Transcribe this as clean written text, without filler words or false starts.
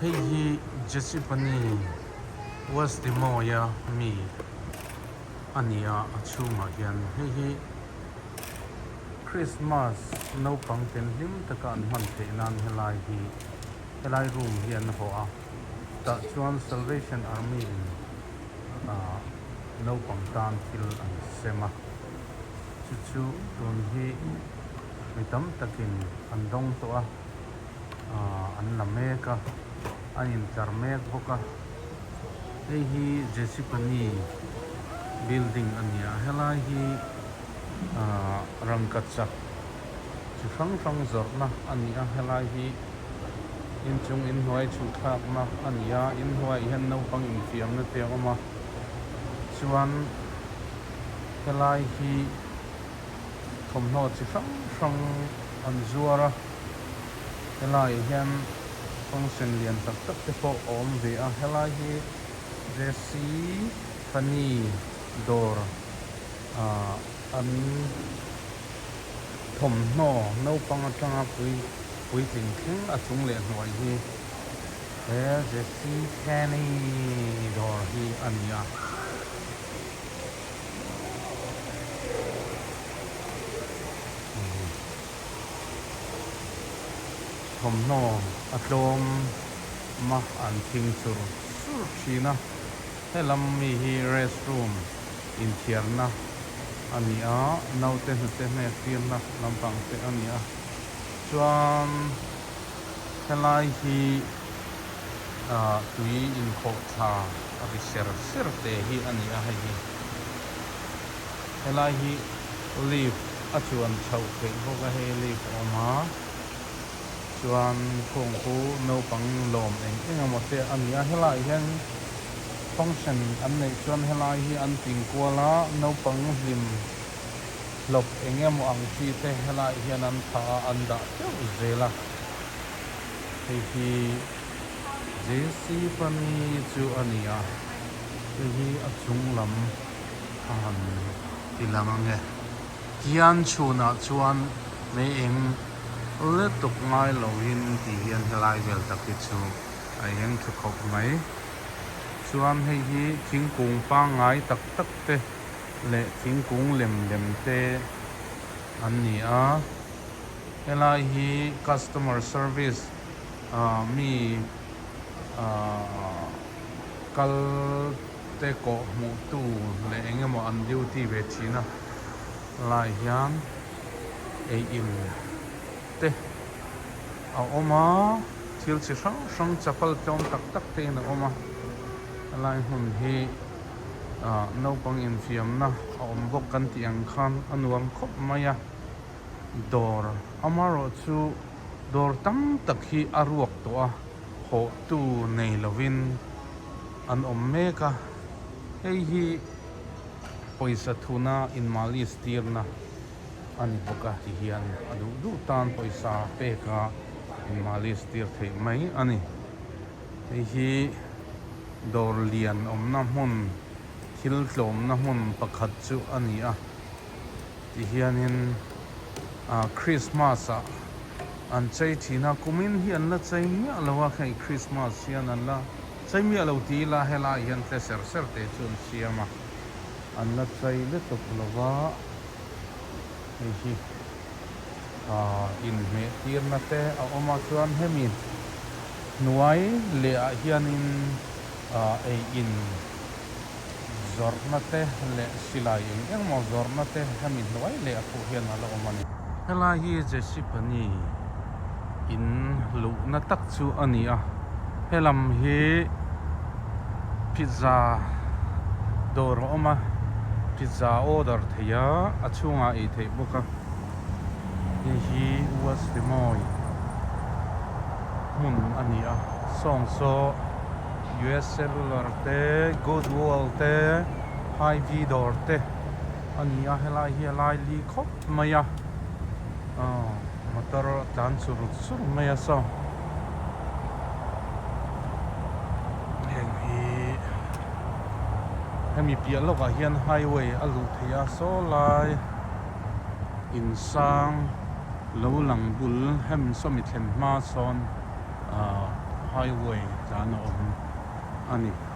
Hei hi Jessipani West Des Moines-a mi a ni a, a chhungah hian hei hi Christmas naupang ten hlim taka an hman theih nan helai hi helai room hi an hawh a, tah chuan Salvation Army in ah naupang tan thil an sem a, chu chu tun hi mi tam takin an dawng tawh a, ah an la mek a, an intlar mek bawk a, hei hi Jesipani building a ni a, helai hi ah rangkachak chi hrang hrang zawrhna a ni a, helai hi inchung inhnuai chhuhthlakna a ni a, inhnuaiah hian naupang infiamna te a awm a, chuan helai hi thawmhnaw chi hrang hrang an zuar a, helaiah hian function lian tak tak te pawh a awm ve a, helai hi Jesse Funny dawr ah an thawmhnaw naupang atanga pui puitling thleng a chung leh hnuai hi he Jesse Kenny dawr hi a ni a. Thawmhnaw a tlawm a an thing chur chur thin a, helam mi hi restroom inthiarna a ni a, naute hnute hnek tirna lampang te a ni a, chuan helai hi ah tui inkhawh thla a ri ser ser te hi a ni a hei hi. Helai hi lift a chuan chhoh theih bawk a hei lift a awm a chuan khawngpu naupang lawm eng eng emaw te a ni a helaiah hian function an neih chuan helai hi an ting kual a naupang hlim hlawp eng emaw ang chi te helaiah hian an phah a an dah teuh zel a hei hi J C Pani chu a ni a hei hi a chung lam a han ti lang ang e tian chhunah chuan mei eng lutuk ngai loin tih hian helai vel tak hi chu a eng tha khawp mai chuan hei hi thingkung pangngai tak tak te leh thingkung lem lem te an ni a helai hi customer service ah mi ah kal te kawh hmuh tu leh eng emaw an duty ve thin a lai hian ei in te a awm a thil chi hrang hrang chapal tlawm tak tak te in a awm a helai hmun hi ah naupang infiamna a awm bawk kan tih ang khan a nuam khawp mai a dawr amaherawhchu dawr tam tak hi a ruak tawh a hawh tu nei lovin an awm mek a hei hi pawisa thuna inmalis tirna a ni bawk a ti hian a duh duh tan pawisa pek a inmalis tir theih mai a ni hei hi dawr lian awmna hmun thil tlawmna hmun pakhat chu a ni a ti hianin ah Christmas ah an chei thin a kumin hi an la chei miah lo a hei Christmas hian an la chei miah lo tih ila helai hian tle ser ser te chu an siam a an la chei lutuk lo va hei hi ah inhmeh tirna te a awm a chuan hemi hnuai leh ah hianin ah ei in zawrhna te leh silai eng eng maw zawrhna te hemi hnuai leh a pawh hian a la awm a ni. Helai hi Jesipani in luhna tak chu a ni a, helam hi pizza dawr a awm a, pizza order theih a, a chhungah ei theih bawk a, hei hi West Des hmun a ni a, sawng saw. US Cellular te, Goodwill te, Hy-Vee dawr te a ni a, helai hi a lai li khawp mai a, aw motor a tlan chur chur mai a saw heng hi hemi piah lawkah hian highway a luh theih a saw lai insang lo lang bul hemi sawmi thlen hma sawn. Ahh. highway tlan a awm a ni.